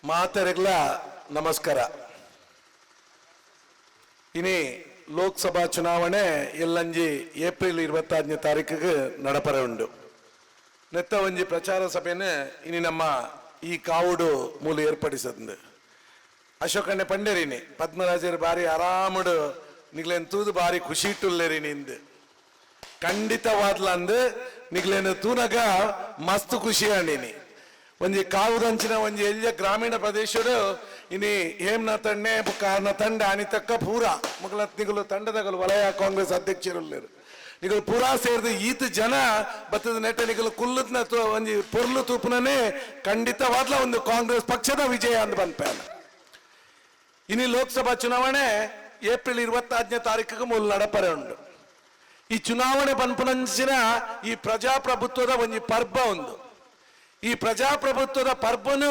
ಮಾತೆರೆಗ್ಲ ನಮಸ್ಕಾರ. ಇನಿ ಲೋಕಸಭಾ ಚುನಾವಣೆ ಎಲ್ಲಂಜಿ ಏಪ್ರಿಲ್ 26ನೇ ತಾರೀಕಿಗೆ ನಡಪರೆ ಉಂಡು. ನೆತ್ತ ಒಂಜಿ ಪ್ರಚಾರ ಸಭೆನ ಇನಿ ನಮ್ಮ ಈ ಕಾವುಡು ಮೂಲ ಏರ್ಪಡಿಸಂದು. ಅಶೋಕಣ್ಣೆ ಪಂಡೇರಿನಿ, ಪದ್ಮರಾಜರು ಬಾರಿ ಆರಾಮಡು ನಿಗ್ಲೇನ್ ತೂದು ಬಾರಿ ಖುಷಿ ಇಟ್ಟುಲ್ಲೇರಿನಿ ಇಂದು. ಖಂಡಿತವಾದ್ಲ ಅಂದು ನಿಗ್ಲೇನು ತೂನಗ ಮಸ್ತ್ ಖುಷಿ ಅಂಡಿನಿ. ಒಂಜಿ ಕಾವುದಂಚಿನ ಒಂಜಿ ಎಲ್ಯ ಗ್ರಾಮೀಣ ಪ್ರದೇಶಡು ಇನಿ ಹೇಮನಾಥಣ್ಣೆ ಬುಕ್ಕ ತಂಡ ಅನಿತಕ್ಕ ಪೂರ ಮುಗಲ ನಿಗುಲು ತಂಡದಗಲು ವಲಯ ಕಾಂಗ್ರೆಸ್ ಅಧ್ಯಕ್ಷರುಲ್ಲೇರು. ನಿಗಲು ಪೂರಾ ಸೇರಿದ ಈತ ಜನ ಬತ್ತದ ನೆಟ್ಟ ನಿಗಲು ಕುಲ್ಲುದ್ನ ಒಂಜಿ ಪೊರ್ಲು ತೂಪುನನೇ ಖಂಡಿತವಾದ್ಲ ಒಂದು ಕಾಂಗ್ರೆಸ್ ಪಕ್ಷದ ವಿಜಯ ಅಂದ್ ಬನ್ಪೇನ. ಇನಿ ಲೋಕಸಭಾ ಚುನಾವಣೆ ಏಪ್ರಿಲ್ 26ನೇ ತಾರೀಕಿಗೆ ಮೂಲ ನಡಪರೆ ಉಂಡು. ಈ ಚುನಾವಣೆ ಪನ್ಪುನಂಚಿನ ಈ ಪ್ರಜಾಪ್ರಭುತ್ವದ ಒಂಜಿ ಪರ್ಬ ಉಂದು. ಈ ಪ್ರಜಾಪ್ರಭುತ್ವದ ಪರ್ಬನು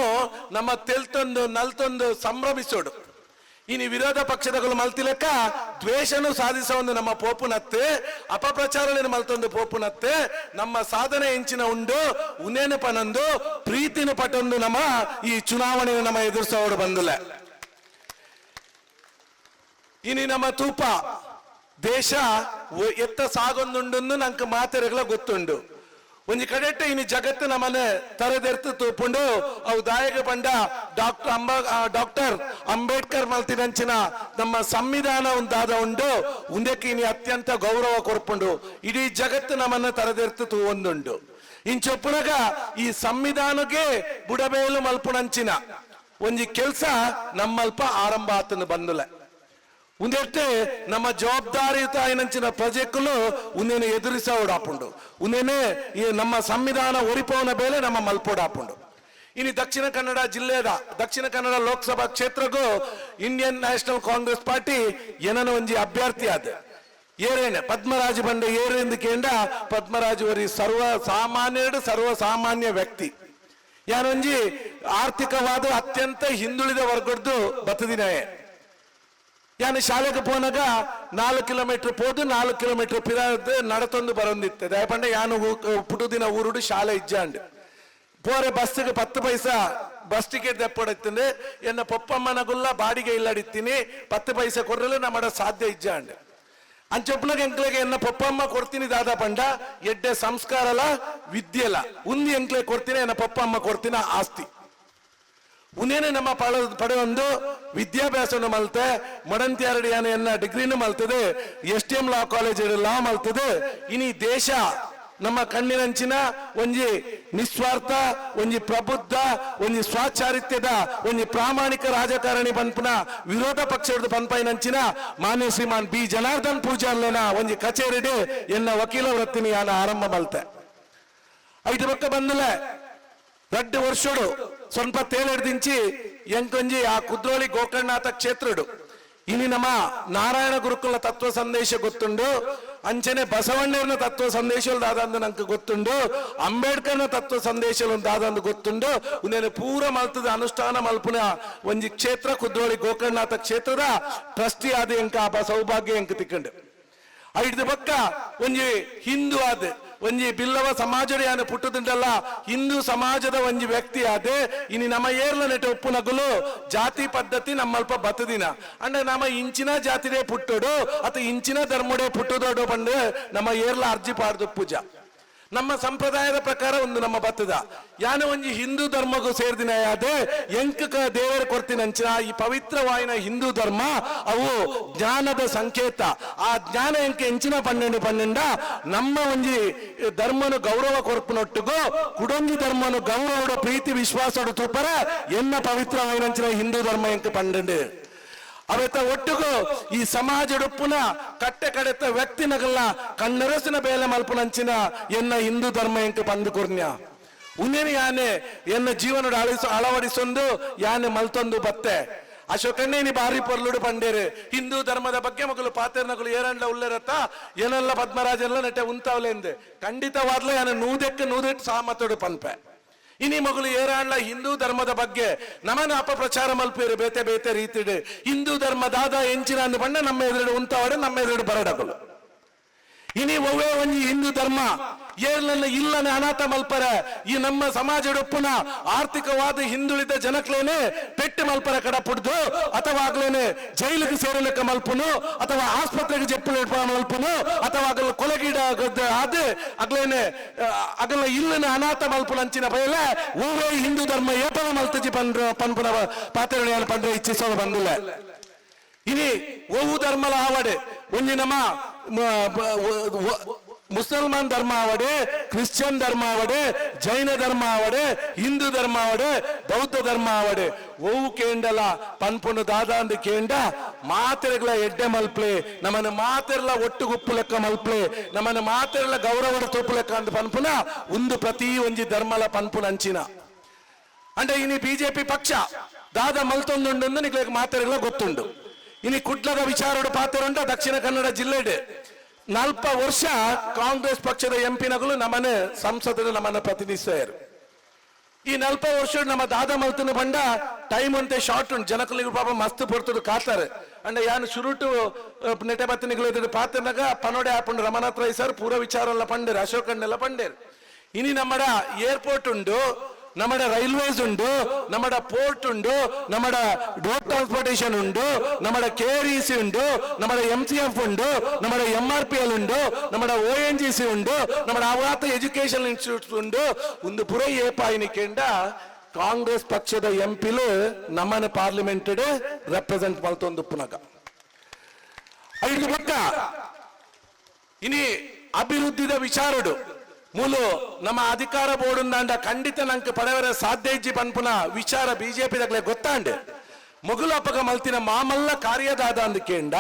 ನಮ್ಮ ತೆಲ್ತೊಂದು ನಲ್ತೊಂದು ಸಂಭ್ರಮಿಸೋಡು. ಇನಿ ವಿರೋಧ ಪಕ್ಷದಗಳು ಮಲ್ತಿಲೆಕ್ಕ ದ್ವೇಷನು ಸಾಧಿಸ ಒಂದು ನಮ್ಮ ಪೋಪುನತ್ತೆ, ಅಪಪ್ರಚಾರಗಳನ್ನು ಮಲ್ತೊಂದು ಪೋಪುನತ್ತೆ, ನಮ್ಮ ಸಾಧನೆ ಹೆಂಚಿನ ಉಂಡು ಉನೇನು ಪನೊಂದು ಪ್ರೀತಿನ ಪಟೊಂದು ನಮ್ಮ ಈ ಚುನಾವಣೆ ನಮ್ಮ ಎದುರಿಸೋಡು ಬಂದುಲ್ಲ. ಇನಿ ನಮ್ಮ ತೂಪ ದೇಶ ಎತ್ತ ಸಾಗೊಂದುಂಡು ನಂಗೆ ಮಾತೆರೆಗಳ ಗೊತ್ತುಂಡು. ಒಂಜಿ ಕಡೆಟ್ಟ ಇನಿ ಜಗತ್ತು ನಮ್ಮನೆ ತರೆದೆರ್ತು ತೂಪುಂಡು. ಅವು ದಾಯಕ ಪಂಡ ಡಾಕ್ಟರ್ ಅಂಬೇಡ್ಕರ್ ಮಲ್ತಿನಂಚಿನ ನಮ್ಮ ಸಂವಿಧಾನ ಒಂದಾದ ಉಂಡು. ಉಂದಕ್ಕೆ ಇನಿ ಅತ್ಯಂತ ಗೌರವ ಕೊರ್ಪುಂಡು. ಇಡೀ ಜಗತ್ತು ನಮ್ಮನ್ನ ತರೆದೆರ್ತು ತೂವೊಂದುಂಡು. ಇಂಚೊಪ್ಪುನಗ ಈ ಸಂವಿಧಾನಕ್ಕೆ ಬುಡಬೇಲು ಮಲ್ಪುನಂಚಿನ ಒಂಜಿ ಕೆಲ್ಸ ನಮ್ಮಲ್ಪ ಆರಂಭ ಆತನ ಬಂದುಲೆ. ಉಂದೆಟ್ಟೆ ನಮ್ಮ ಜವಾಬ್ದಾರಿಯುತ ಏನಂಚಿನ ಪ್ರಜೆಕ್ಕಲು ಉಂದೇನೆ ಎದುರಿಸೋಡಾಪುಂಡು. ಉಂದೇನೆ ಈ ನಮ್ಮ ಸಂವಿಧಾನ ಒರಿಪವನ ಬೇಲೆ ನಮ್ಮ ಮಲ್ಪೋಡಾಪುಂಡು. ಇನಿ ದಕ್ಷಿಣ ಕನ್ನಡ ಜಿಲ್ಲೆದ ದಕ್ಷಿಣ ಕನ್ನಡ ಲೋಕಸಭಾ ಕ್ಷೇತ್ರಕ್ಕೂ ಇಂಡಿಯನ್ ನ್ಯಾಷನಲ್ ಕಾಂಗ್ರೆಸ್ ಪಾರ್ಟಿ ಏನನ ಒಂಜಿ ಅಭ್ಯರ್ಥಿ ಆದ ಏರೇನೆ ಪದ್ಮರಾಜ್ ಬಂಡೆ ಏರೆಂದು ಕೇಂಡ ಪದ್ಮರಾಜ್ ಒರಿ ಸರ್ವ ಸಾಮಾನ್ಯಡು ಸರ್ವ ಸಾಮಾನ್ಯ ವ್ಯಕ್ತಿ. ಯಾನೊಂಜಿ ಆರ್ಥಿಕವಾದ ಅತ್ಯಂತ ಹಿಂದುಳಿದ ವರ್ಗದ್ದು ಬತ್ತದಿನಾಯೆ. ಯಾನು ಶಾಲೆಗೆ ಪೋನಾಗ 4 ಕಿಲೋಮೀಟರ್ ಪೋದು 4 ಕಿಲೋಮೀಟರ್ ಪಿರ ನಡತೊಂದು ಬರೊಂದಿತ್ತೆ. ದಯಪಂಡ ಯಾನು ಪುಟುದಿನ ಊರುಡು ಶಾಲೆ ಇಜ್ಜಾಂಡ್ ಪೋರೆ ಬಸ್ಸಿಗೆ 10 ಪೈಸಾ ಬಸ್ ಟಿಕೆಟ್ ದೆಪ್ಪಡಿತ್ತಂದೆ ಎನ್ನ ಪೊಪ್ಪಮ್ಮನಗುಲ್ಲ ಬಾಡಿಗೆ ಇಲ್ಲಡಿತ್ತೀನಿ 10 ಪೈಸೆ ಕೊರಲು ನಮ್ಮಡ ಸಾಧ್ಯ ಇಜ್ಜಾಂಡ್. ಅಂಚೊಪ್ಪನಾಗ ಎಂಕ್ಲೆಗೆ ಎನ್ನ ಪೊಪ್ಪಮ್ಮ ಕೊಡ್ತೀನಿ ದಾದಾ ಪಂಡ ಎಡ್ಡೆ ಸಂಸ್ಕಾರಲ ವಿದ್ಯೆಲ ಉಂದಿ ಎಂಕ್ಲೆ ಕೊಡ್ತೀನಿ ಎನ್ನ ಪೊಪ್ಪಮ್ಮ ಕೊಡ್ತೀನಿ ಆಸ್ತಿ. ಉನೇನೆ ನಮ್ಮ ಪಡೆಯೊಂದು ವಿದ್ಯಾಭ್ಯಾಸವನ್ನು ಮಲ್ತೆ ಮೊಡಂತಿಯಾರಡಿ ಎನ್ನ ಡಿಗ್ರಿನೂ ಮಲ್ತದೆ, S D M law college law ಮಲ್ತದೆ. ಇನಿ ದೇಶ ನಮ್ಮ ಕಣ್ಣಿನಂಚಿನ ಒಂಜಿ ನಿಸ್ವಾರ್ಥ ಒಂಜಿ ಪ್ರಬುದ್ಧ ಒಂಜಿ ಸ್ವಾಚಾರಿತ್ಯದ ಒಂಜಿ ಪ್ರಾಮಾಣಿಕ ರಾಜಕಾರಣಿ ಪನ್ಪುನ ವಿರೋಧ ಪಕ್ಷದ ಪನ್ಪೈನಂಚಿನ ಮಾನ್ಯ ಶ್ರೀಮಾನ್ ಬಿ ಜನಾರ್ದನ್ ಪೂಜಾರ್ಲೆನ ಒಂಜಿ ಕಚೇರಿಡೆ ಎನ್ನ ವಕೀಲ ವೃತ್ತಿನಿ ಯಾನ ಆರಂಭ ಮಲ್ತೆ. ಐದು ಪಕ್ಕ ಬಂದಲೆ 2 ವರ್ಷಡು ಸ್ವಲ್ಪ ತೇಲೆಡ್ದಿಂಚಿ ಎಂಕೊಂಜಿ ಆ ಕುದ್ರೋಳಿ ಗೋಕರ್ಣನಾಥ ಕ್ಷೇತ್ರಡು ಇನಿ ನಮ್ಮ ನಾರಾಯಣ ಗುರುಕುಲ ತತ್ವ ಸಂದೇಶ ಗೊತ್ತುಂಡು, ಅಂಚನೆ ಬಸವಣ್ಣನ ತತ್ವ ಸಂದೇಶ ದಾದಂದು ನಂಗೆ ಗೊತ್ತುಂಡು, ಅಂಬೇಡ್ಕರ್ನ ತತ್ವ ಸಂದೇಶ ದಾದಂದು ಗೊತ್ತುಂಡು. ಉಂದೇನೆ ಪೂರ ಮಲ್ತದ ಅನುಷ್ಠಾನ ಮಲ್ಪುನ ಒಂಜಿ ಕ್ಷೇತ್ರ ಕುದ್ರೋಳಿ ಗೋಕರ್ಣನಾಥ ಕ್ಷೇತ್ರದ ಟ್ರಸ್ಟಿ ಆದ ಎಂಕ ಆ ಸೌಭಾಗ್ಯ ಎಂಕ ತಿಕ್ಕಂಡು. ಐದು ಪಕ್ಕ ಒಂಜಿ ಹಿಂದೂ ಆದ ಒಂಜಿ ಬಿಲ್ಲವ ಸಮಾಜದ ಯಾನು ಪುಟ್ಟುದುಂಡಲ್ಲ ಹಿಂದೂ ಸಮಾಜದ ಒಂಜಿ ವ್ಯಕ್ತಿ ಆದೆ. ಇನಿ ನಮ್ಮ ಏರ್ಲ ನೆಟ ಉಪ್ಪುನಗುಲು ಜಾತಿ ಪದ್ಧತಿ ನಮ್ಮಲ್ಪ ಬತ್ತದಿನ ಅಂಡ ನಮ್ಮ ಇಂಚಿನ ಜಾತಿದೇ ಪುಟ್ಟೋಡು ಅಥವಾ ಇಂಚಿನ ಧರ್ಮಡೆ ಪುಟ್ಟುದೋಡು ಬಂದು ನಮ್ಮ ಏರ್ಲ ಅರ್ಜಿ ಪಾಡ್ದು ಪೂಜಾ ನಮ್ಮ ಸಂಪ್ರದಾಯದ ಪ್ರಕಾರ ಒಂದು ನಮ್ಮ ಬತ್ತದ. ಯಾನ ಒಂಜಿ ಹಿಂದೂ ಧರ್ಮಕ್ಕೂ ಸೇರ್ದಿನ ಯಾದೆ ಎಂಕ ದೇವರು ಕೊಡ್ತೀನಂಚಿನ ಈ ಪವಿತ್ರವಾಯಿನ ಹಿಂದೂ ಧರ್ಮ ಅವು ಜ್ಞಾನದ ಸಂಕೇತ. ಆ ಜ್ಞಾನ ಎಂಕ ಎಂಚಿನ 12 12 ನಮ್ಮ ಒಂಜಿ ಧರ್ಮನು ಗೌರವ ಕೊರ್ಪುನೊಟ್ಟಿಗೂ ಕುಡೊಂಜಿ ಧರ್ಮನು ಗೌರವಡ ಪ್ರೀತಿ ವಿಶ್ವಾಸಡು ತೂಪರ ಎನ್ನ ಪವಿತ್ರವಾಯಿನಂಚಿನ ಹಿಂದೂ ಧರ್ಮ ಎಂಕ 12. ಅವೆತ್ತ ಒಟ್ಟಿಗೂ ಈ ಸಮಾಜಡುಪ್ಪುನ ಕಟ್ಟೆ ಕಡೆತ ವ್ಯಕ್ತಿನಗಲ್ಲ ಕಣ್ಣರಸಿನ ಬೇಲೆ ಮಲ್ಪುನಂಚಿನ ಎನ್ನ ಹಿಂದೂ ಧರ್ಮ ಎಂಕ ಬಂದು ಕೊರ್ನ್ಯ. ಉನ್ನೇನು ಯಾನೆ ಎನ್ನ ಜೀವನ ಅಳವಡಿಸೊಂದು ಯಾನೆ ಮಲ್ತೊಂದು ಬತ್ತೆ. ಅಶೋಕಣ್ಣೆ ನೀ ಬಾರಿ ಪೊರ್ಲುಡು ಪಂಡೇರು ಹಿಂದೂ ಧರ್ಮದ ಬಗ್ಗೆ ಮಗಳು ಪಾತೆರ್ನಗಳು ಏರಂಡ್ಲ ಉಲ್ಲೆರತ್ತ ಏನೆಲ್ಲ ಪದ್ಮರಾಜೆಲ್ಲ ನೆಟ್ಟೆ ಉಂತಾವ್ಲೆಂದು ಖಂಡಿತವಾದ್ಲ ಯಾನೆ ನೂದೆಕ್ಕೆ ನೂದೆಟ್ಟು ಸಾಮತೋಡು ಪನ್ಪೆ. ಇನಿ ಮಗಳು ಏರಾಂಡ್ಲ ಹಿಂದೂ ಧರ್ಮದ ಬಗ್ಗೆ ನಮನ ಅಪಪ್ರಚಾರ ಮಲ್ಪೇರು ಬೇತೆ ಬೇತೆ ರೀತಿಡು ಹಿಂದೂ ಧರ್ಮ ದಾದ ಎಂಚಿನ ಅಂದು ಬಣ್ಣ ನಮ್ಮ ಎದುರು ಉಂತಾವಡೆ ನಮ್ಮ ಎದುರು ಬರಡಗಳು. ಇನಿ ಒವ್ವೇ ಒಂಜಿ ಹಿಂದೂ ಧರ್ಮ ಏರ್ಲನ್ನ ಇಲ್ಲನೆ ಅನಾಥ ಮಲ್ಪರ, ಈ ನಮ್ಮ ಸಮಾಜಡೊಪ್ಪುನ ಆರ್ಥಿಕವಾದ ಹಿಂದುಳಿದ ಜನಕ್ಲೇನೆ ಪೆಟ್ಟು ಮಲ್ಪರ ಕಡ ಪುಡ್ದು, ಅಥವಾ ಆಗ್ಲೇನೆ ಜೈಲಿಗೆ ಸೇರಲಿಕ್ಕೆ ಮಲ್ಪುನು, ಅಥವಾ ಆಸ್ಪತ್ರೆಗೆ ಜಪ್ಪು ಮಲ್ಪುನು, ಅಥವಾ ಅಗಲ ಕೊಲೆಗೀಡ ಆದ ಅಗ್ಲೇನೆ ಅಗಲ ಇಲ್ಲನೆ ಅನಾಥ ಮಲ್ಪುನ ಅಂಚಿನ ಬಯಲ ಊವೇ ಹಿಂದೂ ಧರ್ಮ ಏಪನ ಮಲ್ತಜಿ ಪನ್ರ ಪನ್ಪುನ ಪಾತ್ರೆ ಪಂಡ್ರೆ ಇಚ್ಛಿಸೋದು ಬಂದಿಲ್ಲ. ಇನಿ ಓವು ಧರ್ಮಲ ಆವಡೆ ಒಂಜಿ ನಮ್ಮ ಮುಸಲ್ಮಾನ್ ಧರ್ಮ ಆವಡೆ, ಕ್ರಿಶ್ಚಿಯನ್ ಧರ್ಮ ಆವಡೆ, ಜೈನ ಧರ್ಮ ಆವಡೆ, ಹಿಂದೂ ಧರ್ಮ ಆವಡೆ, ಬೌದ್ಧ ಧರ್ಮ ಆವಡೆ, ಓವು ಕೇಂಡಲ ಪನ್ಪುನು ದಾದಾಂದು ಕೇಂಡ ಮಾತೆರೆಗಳ ಎಡ್ಡೆ ಮಲ್ಪ್ಲೆ, ನಮ್ಮನ್ನು ಮಾತೆರ್ಲ ಒಟ್ಟು ಗುಪ್ಪು ಲೆಕ್ಕ ಮಲ್ಪ್ಲೆ, ನಮ್ಮನ್ನು ಮಾತೆರ್ಲ ಗೌರವದ ತೋಪು ಲೆಕ್ಕ ಅಂದ್ ಪನ್ಪುನ ಒಂದು ಪ್ರತಿ ಒಂಜಿ ಧರ್ಮಲ ಪನ್ಪುನ ಅಂಚಿನ. ಅಂದ್ರೆ ಇನಿ ಬಿಜೆಪಿ ಪಕ್ಷ ದಾದ ಮಲ್ತೊಂದುಂಡು ನಿಗ್ಲಿಗೆ ಮಾತೆರೆಗಳ ಗೊತ್ತುಂಡು. ಇನಿ ಕುಡ್ಲದ ವಿಚಾರಡು ಪಾತೆರುಂಡ ದಕ್ಷಿಣ ಕನ್ನಡ ಜಿಲ್ಲೆಡ್ 40 ವರ್ಷ ಕಾಂಗ್ರೆಸ್ ಪಕ್ಷದ ಎಂಪಿನಗಳು ನಮ್ಮನೆ ಸಂಸದರು ನಮ್ಮನ್ನ ಪ್ರತಿನಿಧಿಸ್ತಾರೆ. ಈ 40 ವರ್ಷ ನಮ್ಮ ದಾದ ಮಲ್ತನ ಬಂಡ ಟೈಮ್ ಅಂತೆ ಶಾರ್ಟ್ ಉಂಟು, ಜನಕಲಿಗೆ ಪಾಪ ಮಸ್ತ್ ಪೊರ್ತುಡು ಕಾತಾರೆ. ಅಂಡ ಯಾನು ಶುರುಟು ನೆಟೆ ಬತ್ತನಿಗಳು ಪಾತ್ರನಾಗ ಪನೋಡೆ ಆಪುಂಡು ರಮನಾಥ್ ರೈ ಸರ್ ಪೂರ ವಿಚಾರ ಎಲ್ಲ ಪಂಡೇರು, ಅಶೋಕಣ್ಣೆಲ್ಲ ಪಂಡೇರು. ಇನಿ ನಮ್ಮಡ ಏರ್ಪೋರ್ಟ್ ಉಂಡು, ನಮ್ಮಡ ರೈಲ್ವೇಸ್ ಉಂಡು, ನಮ್ಮಡ ಪೋರ್ಟ್ ಉಂಡು, ನಮ್ಮಡ ರೋಡ್ ಟ್ರಾನ್ಸ್ಪೋರ್ಟೇಷನ್ ಉಂಡು, ನಮ್ಮಡ ಕೆ ಆರ್ ಇ ಸಿ ಉಂಡು, ನಮ್ಮಡ ಎಂ ಸಿ ಎಫ್ ಉಂಡು, ನಮ್ಮಡ ಎಂ ಆರ್ ಪಿ ಎಲ್ ಉಂಡು, ನಮ್ಮಡ ಒ ಎನ್ ಜಿ ಸಿ ಉಂಡು, ನಮ್ಮಡ ಅವಾತ ಎಜುಕೇಶನ್ ಇನ್ಸ್ಟಿಟ್ಯೂಟ್ ಉಂಡು. ಒಂದು ಪುರ ಏಪಾಯಿನಿ ಕೆಂಡ ಕಾಂಗ್ರೆಸ್ ಪಕ್ಷದ ಎಂ ಪಿಲು ನಮ್ಮನ ಪಾರ್ಲಿಮೆಂಟ್ ರೆಪ್ರೆಸೆಂಟ್ ಮಲ್ತೊಂದು ಪುನಗ ಐದು ಪಕ್ಕ. ಇನಿ ಅಭಿವೃದ್ಧಿದ ವಿಚಾರಡು ಮೂಲು ನಮ್ಮ ಅಧಿಕಾರ ಬೋರ್ಡ್ ಖಂಡಿತ ನಂಗೆ ಪಡೆವರ ಸಾಧ್ಯ ಇಜ್ಜಿ ಪನ್ಪುನ ವಿಚಾರ ಬಿಜೆಪಿ ದಗ್ಲೆ ಗೊತ್ತಾಂಡೆ. ಮೊಗಲು ಅಪಗ ಮಲ್ತಿನ ಮಾಮಲ್ಲ ಕಾರ್ಯದಾದ ಅಂದಕೇಂಡ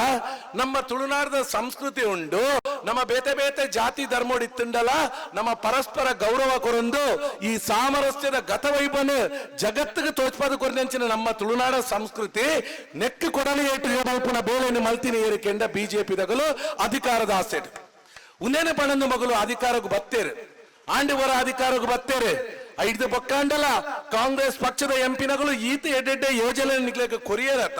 ನಮ್ಮ ತುಳುನಾಡದ ಸಂಸ್ಕೃತಿ ಉಂಡು, ನಮ್ಮ ಬೇತೆ ಬೇತೆ ಜಾತಿ ಧರ್ಮೋಡ್ ಇತ್ತುಂಡಲ ನಮ್ಮ ಪರಸ್ಪರ ಗೌರವ ಕೊರಂದು ಈ ಸಾಮರಸ್ಯದ ಗತವೈಬನ ಜಗತ್ತಿಗೆ ತೋಚ್ಪದ ಕೊರಂಚಿನ ನಮ್ಮ ತುಳುನಾಡ ಸಂಸ್ಕೃತಿ ನೆಕ್ಕು ಕೊಡಲಿ ಏಟು ಮಲ್ಪುನ ಬೇಳೆಯನ್ನು ಮಲ್ತಿನ ಏರಿಕೆಂಡ ಬಿಜೆಪಿ ದಗಲು ಅಧಿಕಾರದ ಆಸೆ ಉನ್ನೇನೆ ಪಣಂದು ಮಗಳು ಅಧಿಕಾರಕ್ಕೆ ಬತ್ತೇರು, ಆಂಡಿವರ ಅಧಿಕಾರಕ್ಕೆ ಬತ್ತೇರು. ಐದು ಪಕ್ಕಾಂಡಲ ಕಾಂಗ್ರೆಸ್ ಪಕ್ಷದ ಎಂಪಿನಗಳು ಈತ ಎಡ್ಡೆಡ್ಡೆ ಯೋಜನೆ ನಿಗ್ಲೇಕ ಕೊರಿಯರತ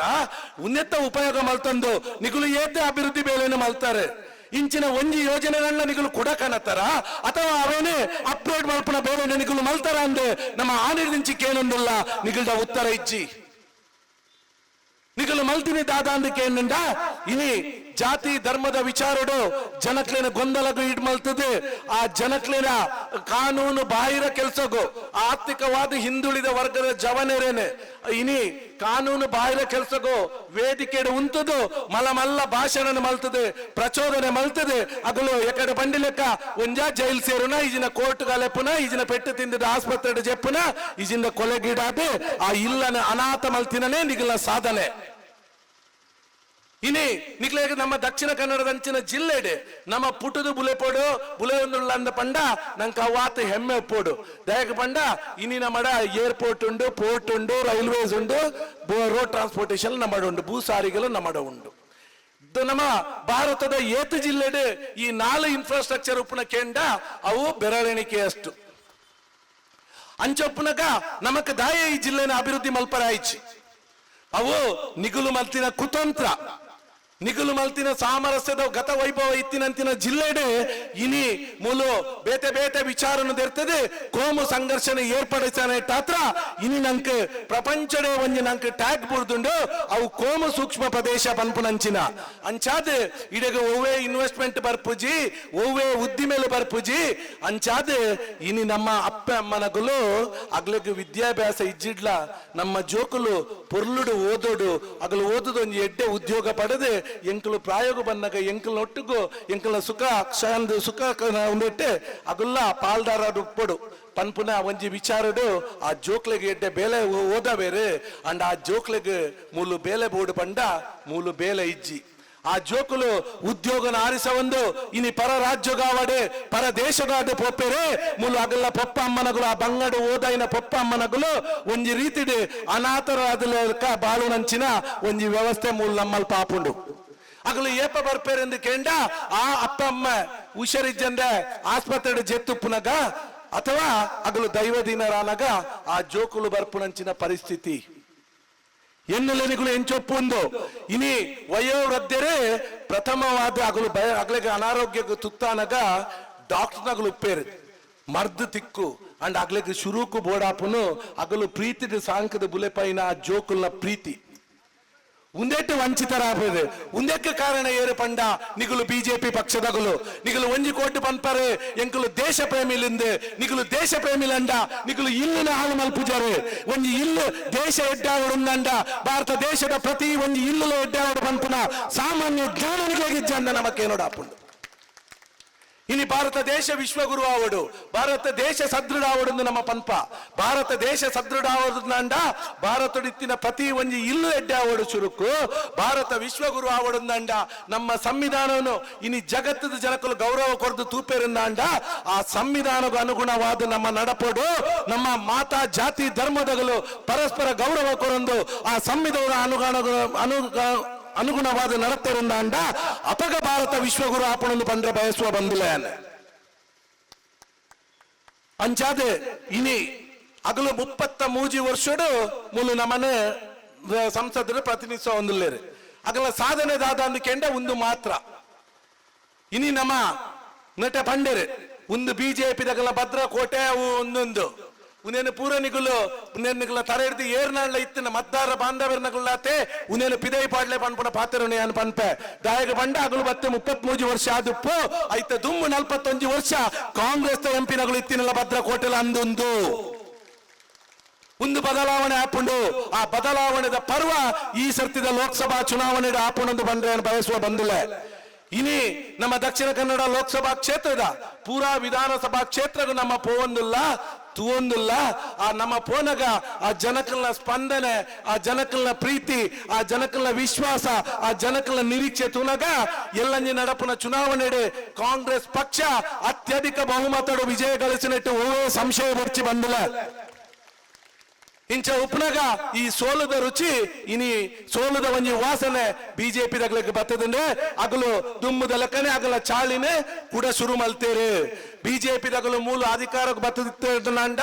ಉನ್ನೆತ್ತ ಉಪಯೋಗ ಮಲ್ತಂದು ನಿಗುಲು ಏತೆ ಅಭಿವೃದ್ಧಿ ಬೇಲೆಯನ್ನು ಮಲ್ತಾರೆ. ಇಂಚಿನ ಒಂಜಿ ಯೋಜನೆಗಳನ್ನ ನಿಗುಲು ಕೊಡಕನತ್ತಾರ ಅಥವಾ ಅವೇನೆ ಅಪ್ಲೋಡ್ ಮಲ್ಪನ ಬೇಲೆಯನ್ನು ನಿಗುಲು ಮಲ್ತಾರ ಅಂದೆ ನಮ್ಮ ಆನಿರ್ದಿಂಚಿ ಕೇನೊಂದಿಲ್ಲ ನಿಗುಲ್ದ ಉತ್ತರ ಇಜ್ಜಿ. ನಿಗಲು ಮಲ್ತಿನಿ ದಾದ ಅಂದಕೇನುಂಡ ಇನಿ ಜಾತಿ ಧರ್ಮದ ವಿಚಾರಡು ಜನಕ್ಲೇನ ಗೊಂದಲಗು ಇಡ್ ಮಲ್ತದೆ. ಆ ಜನಕ್ಲೇನ ಕಾನೂನು ಬಾಹಿರ ಕೆಲ್ಸಗು ಆರ್ಥಿಕವಾದ ಹಿಂದುಳಿದ ವರ್ಗದ ಜವನರೇನೆ ಇನಿ ಕಾನೂನು ಬಾಹಿರ ಕೆಲ್ಸಗು ವೇದಿಕೆ ಉಂತದು ಮಲ ಮಲ್ಲ ಭಾಷಣ ಮಲ್ತದೆ, ಪ್ರಚೋದನೆ ಮಲ್ತದೆ. ಅಗಲು ಎಕಡೆ ಬಂಡಿ ಲೆಕ್ಕ ಒಂಜಾ ಜೈಲ್ ಸೇರುನ, ಈಜಿನ ಕೋರ್ಟ್ ಲೆಪ್ಪುನ, ಈಜಿನ ಪೆಟ್ಟು ತಿಂದಿದ ಆಸ್ಪತ್ರೆ ಜೆಪ್ಪುನ, ಈಜಿನ ಕೊಲೆಗೀಡಾದೆ ಆ ಇಲ್ಲನ ಅನಾಥ ಮಲ್ತಿನೇ ನಿಗಲ ಸಾಧನೆ. ಇನಿ ನಿಕ್ಲೇಗ ನಮ್ಮ ದಕ್ಷಿಣ ಕನ್ನಡದಂಚಿನ ಜಿಲ್ಲೆಡೆ ನಮ್ಮ ಪುಟದು ಬುಲೆಪೋಡು ಬುಲೆ ಒಂದುಳ್ಳ ಪಂಡ ನಂಗೆ ಅವಾತ ಹೆಮ್ಮೆ ಒಪ್ಪೋಡು ದಯಕ ಪಂಡ. ಇನಿ ನಮ್ಮಡ ಏರ್ಪೋರ್ಟ್ ಉಂಡು, ಪೋರ್ಟ್ ಉಂಡು, ರೈಲ್ವೇಸ್ ಉಂಡು, ರೋಡ್ ಟ್ರಾನ್ಸ್ಪೋರ್ಟೇಷನ್ ನಮ್ಮಡ ಉಂಡು, ಭೂ ಸಾರಿಗೆಲು ನಮ್ಮಡ ಉಂಡು. ನಮ್ಮ ಭಾರತದ ಏತು ಜಿಲ್ಲೆಡೆ ಈ 4 ಇನ್ಫ್ರಾಸ್ಟ್ರಕ್ಚರ್ ಉಪ್ಪುನ ಕೇಂದ್ರ ಅವು ಬೆರಳೆಣಿಕೆಯಷ್ಟು. ಅಂಚೊಪ್ಪುನಗ ನಮಕ್ ದಾಯ ಈ ಜಿಲ್ಲೆನ ಅಭಿವೃದ್ಧಿ ಮಲ್ಪರಾಯಿಚಿ. ಅವು ನಿಗುಲು ಮಲ್ತಿನ ಕುತಂತ್ರ, ನಿಗುಲು ಮಲ್ತಿನ ಸಾಮರಸ್ಯದ ಗತ ವೈಭವ ಇತ್ತಿನಂತಿನ ಜಿಲ್ಲೆಡೆ ಇನಿ ಮೂಲು ಬೇತೆ ಬೇತೆ ವಿಚಾರನು ದೆರ್ತದೆ ಕೋಮು ಸಂಘರ್ಷಣ ಏರ್ಪಡಿಸಾನೆ ಟಾತ್ರ ಇನಿ ನಂಕ್ ಪ್ರಪಂಚಡೆ ಒಂಜಿ ನಂಕ್ ಟ್ಯಾಗ್ ಬುಡ್ದುಂಡು ಅವು ಕೋಮು ಸೂಕ್ಷ್ಮ ಪ್ರದೇಶ ಪನ್ಪುನಂಚಿನ ಅಂಚಾದ ಇಡಗ ಒವ್ವೇ ಇನ್ವೆಸ್ಟ್ಮೆಂಟ್ ಬರ್ಪುಜಿ, ಒವ್ವೇ ಉದ್ದಿಮೆಲು ಬರ್ಪುಜಿ. ಅಂಚಾದ ಇನಿ ನಮ್ಮ ಅಪ್ಪ ಅಮ್ಮನಗುಲು ಅಗ್ಲಗ್ ವಿದ್ಯಾಭ್ಯಾಸ ಇಜ್ಜಿಡ್ಲ ನಮ್ಮ ಜೋಕುಲು ಪೊರ್ಲುಡು ಓದೋಡು ಅಗಲು ಓದುದು ಒಂಜಿ ಎಡ್ಡೆ ಉದ್ಯೋಗ ಪಡೆದು ಎಂಕಲು ಪ್ರಾಯೋಗ ಬಂದಾಗ ಎಂಕಲ್ ಒಟ್ಟಿಗೂ ಎಂಕಲ ಸುಖ ಕ್ಷಂದು ಸುಖ ಉಂಡೆಟ್ಟೆ ಅಗುಲ್ಲ ಪಾಲ್ದಾರ ಉಪ್ಪಡು ಪನ್ಪುನ ಒಂಜಿ ವಿಚಾರಡು ಆ ಜೋಕ್ಲೆಗ್ ಎಡ್ಡೆ ಬೇಲೆ ಓದ ಬೇರೆ ಅಂಡ್ ಆ ಜೋಕ್ಲೆಗ್ ಮೂಲು ಬೇಲೆ ಬೋಡು ಪಂಡ ಮೂಲು ಬೇಲೆ ಇಜ್ಜಿ. ಆ ಜೋಕುಲು ಉದ್ಯೋಗನ ಆರಿಸ ಒಂದು ಇನಿ ಪರ ರಾಜ್ಯಗಾವಡೆ ಪರ ದೇಶಗಾಡೆ ಪೊಪ್ಪೆರೆ ಮೂಲು ಅಗಲ್ಲ ಪೊಪ್ಪ ಅಮ್ಮನಗುಲು ಆ ಬಂಗಡು ಓದಾಯಿನ ಪೊಪ್ಪ ಅಮ್ಮನಗುಲು ಒಂಜಿ ರೀತಿಡೆ ಅನಾಥರಾದ ಬಾಳುನಂಚಿನ ಒಂಜಿ ವ್ಯವಸ್ಥೆ ಮೂಲು ನಮ್ಮಲ್ ಪಾಪುಂಡು. ಅಗಲು ಏಪ ಬರ್ಪೇರೆಂದು ಕೇಂಡ ಆ ಅಪ್ಪ ಅಮ್ಮ ಹುಷಾರಿಜ್ಜಂದೆ ಆಸ್ಪತ್ರೆ ಜೆತ್ತುಪ್ಪುನಗ ಅಥವಾ ಅಗಲು ದೈವದೀನರಾನಗ ಆ ಜೋಕುಲು ಬರ್ಪುನಂಚಿನ ಪರಿಸ್ಥಿತಿ ಎನ್ನುಲೆನಿಗಳು ಎಂಚೊಪ್ಪುಂದು. ಇನಿ ವಯೋವೃದ್ಧರೇ ಪ್ರಥಮವಾದ ಅಗಲು ಭಯ ಅಗಲಿಗೆ ಅನಾರೋಗ್ಯಕ್ಕೆ ತುತ್ತಾನಗ ಡಾಕ್ಟರ್ನಗಲು ಉಪ್ಪೇರು ಮರ್ದ್ ತಿಕ್ಕು ಅಂಡ್ ಅಗ್ಲೆಗ್ ಶುರುಕು ಬೋಡಾಪುನು ಅಗಲು ಪ್ರೀತಿದ ಸಾಂಕದ ಬುಲೆಪೈನ ಆ ಜೋಕುಲ್ನ ಪ್ರೀತಿ ಉಂದೆಟ್ಟು ವಂಚಿತರಾಪದು. ಉಂದೆಕ್ಕೆ ಕಾರಣ ಏರು ಪಂಡ ನಿಗುಲು ಬಿಜೆಪಿ ಪಕ್ಷದಗುಲು. ನಿಗುಲು ಒಂಜಿ ಕೋಟಿ ಪನ್ಪರೆ ಎಂಕುಲು ದೇಶ ಪ್ರೇಮಿಲಿಂದು, ನಿಗುಲು ದೇಶ ಪ್ರೇಮಿಲಂಡ ನಿಗುಲು ಇಲ್ಲಿನ ಹಾಳು ಮಲ್ಪುಜಾರು. ಒಂಜಿ ಇಲ್ಲು ದೇಶ ಎಡ್ಡಾವಡುಂದಂಡ ಭಾರತ ದೇಶದ ಪ್ರತಿ ಒಂಜಿ ಇಲ್ಲುಲ ಎಡ್ಡಾವಡು ಪನ್ಪುನ ಸಾಮಾನ್ಯ ಜ್ಞಾನನಿಗೆ ನಮಕೇನೋಡಾಪುಂಡು. ಇನಿ ಭಾರತ ದೇಶ ವಿಶ್ವಗುರು ಆವಡು, ಭಾರತ ದೇಶ ಸದೃಢ ಆವಡು ನಮ್ಮ ಪನ್ಪ. ಭಾರತ ದೇಶ ಸದೃಢ ಆವಡುಂಡ ಭಾರತಡಿತ್ತಿನ ಪ್ರತಿ ಒಂಜಿ ಇಲ್ಲು ಎಡ್ಡೆ ಆವಡು ಚುರುಕು. ಭಾರತ ವಿಶ್ವಗುರು ಆವಡುಂದಂಡ ನಮ್ಮ ಸಂವಿಧಾನವನ್ನು ಇನಿ ಜಗತ್ತದ ಜನಕಲು ಗೌರವ ಕೊರದು ತೂಪೇರುಂದಾಂಡ ಆ ಸಂವಿಧಾನಕ್ಕೂ ಅನುಗುಣವಾದ ನಮ್ಮ ನಡಪಡು, ನಮ್ಮ ಮಾತಾ ಜಾತಿ ಧರ್ಮದಗಳು ಪರಸ್ಪರ ಗೌರವ ಕೊರಂದು ಆ ಸಂವಿಧಾನ ಅನುಗುಣವಾದ ನಡತೆರುಂದಾಂಡ ಅಪಗ ಭಾರತ ವಿಶ್ವಗುರು ಆಪಣನ್ನು ಬಂದ್ರೆ ಬಯಸುವ ಬಂದಿಲ್ಲ. ಅಂಚಾದೆ ಇನಿ ಅಗಲು 33 ವರ್ಷಡು ಮುಲು ನಮ್ಮನೆ ಸಂಸದರು ಪ್ರತಿನಿಧಿಸುವ ಒಂದುಲ್ಲೇರು ಅಗಲ ಸಾಧನೆ ದಾದ ಅಂದುಕೆಂಡ ಒಂದು ಮಾತ್ರ. ಇನಿ ನಮ್ಮ ನಟ ಪಂಡೇರು ಒಂದು ಬಿಜೆಪಿ ದಗಲ ಭದ್ರಕೋಟೆ ಅವು ಒಂದೊಂದು ಉನೇನು ಪೂರ ನಿಗುಲು ಉನೇನು ತರೆ ಹಿಡ್ದು ಏರ್ನಾಳ್ಲ ಇತ್ತಿನ ಮತದಾರ ಬಾಂಧವರ್ನಗುಲಾತೆ ಉನೇನು ಪಿದೈ ಪಾಡ್ಲೆ ಪನ್ಪುನ ಪಾತ್ರನು ಯಾನ್ ಪನ್ಪೆ ದಾಯಕ ಪಂಡ ಅಗಲು ಬತ್ತೆ 33 ವರ್ಷ ಆದುಪ್ಪು ಐತ ದುಮ್ಮು 41 ವರ್ಷ ಕಾಂಗ್ರೆಸ್ ಎಂ ಪಿ ನಗಳು ಇತ್ತಿನಲ್ಲ ಭದ್ರಕೋಟೆಲ ಅಂದೊಂದು ಒಂದು ಬದಲಾವಣೆ ಆಪುಂಡು. ಆ ಬದಲಾವಣೆದ ಪರ್ವ ಈ ಸರ್ತಿದ ಲೋಕಸಭಾ ಚುನಾವಣೆ ಆಪುಂಡು ಬಂದ್ರೆ ಬಯಸುವ ಬಂದಿಲ್ಲ. ಇನಿ ನಮ್ಮ ದಕ್ಷಿಣ ಕನ್ನಡ ಲೋಕಸಭಾ ಕ್ಷೇತ್ರದ ಪೂರಾ ವಿಧಾನಸಭಾ ಕ್ಷೇತ್ರಗೂ ನಮ್ಮ ಪೋವೊಂದಿಲ್ಲ ತೂವೊಂದಿಲ್ಲ. ಆ ನಮ್ಮ ಪೋನಗ ಆ ಜನಕಲ್ನ ಸ್ಪಂದನೆ, ಆ ಜನಕಲ್ನ ಪ್ರೀತಿ, ಆ ಜನಕಲ್ನ ವಿಶ್ವಾಸ, ಆ ಜನಕಲ್ನ ನಿರೀಕ್ಷೆ ತೂನಗ ಎಲ್ಲಂಜಿ ನಡಪುನ ಚುನಾವಣೆ ಕಾಂಗ್ರೆಸ್ ಪಕ್ಷ ಅತ್ಯಧಿಕ ಬಹುಮತಡು ವಿಜಯ ಗಳಿಸಿನಟ್ಟು ಓ ಸಂಶಯ ಬರ್ಚಿ ಬಂದಿಲ್ಲ. ಇಂಚ ಉಪ್ನಗ ಈ ಸೋಲದ ರುಚಿ ಇನಿ ಸೋಲದ ಒಂಜಿ ವಾಸನೆ ಬಿಜೆಪಿ ದಗ್ಲಕ್ಕೆ ಬತ್ತದಂದ್ರೆ ಅಗಲು ದುಮ್ಮುದ ಲೆಕ್ಕನೆ ಅಗಲ ಚಾಳಿನೇ ಕೂಡ ಶುರು ಮಲ್ತೇರು. ಬಿಜೆಪಿ ದಗಲು ಮೂಲ ಅಧಿಕಾರಕ್ಕೆ ಬತ್ತದಿತ್ತಂಡ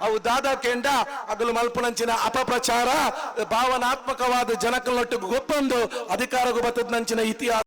ಅವು ದಾದಾ ಕೆಂಡ ಅಗಲು ಮಲ್ಪುನಂಚಿನ ಅಪಪ್ರಚಾರ ಭಾವನಾತ್ಮಕವಾದ ಜನಕಲೊಟ್ಟಿಗೆ ಗೊಪ್ಪೊಂದು ಅಧಿಕಾರಕ್ಕೆ ಬತ್ತದಂಚಿನ ಇತಿಹಾಸ.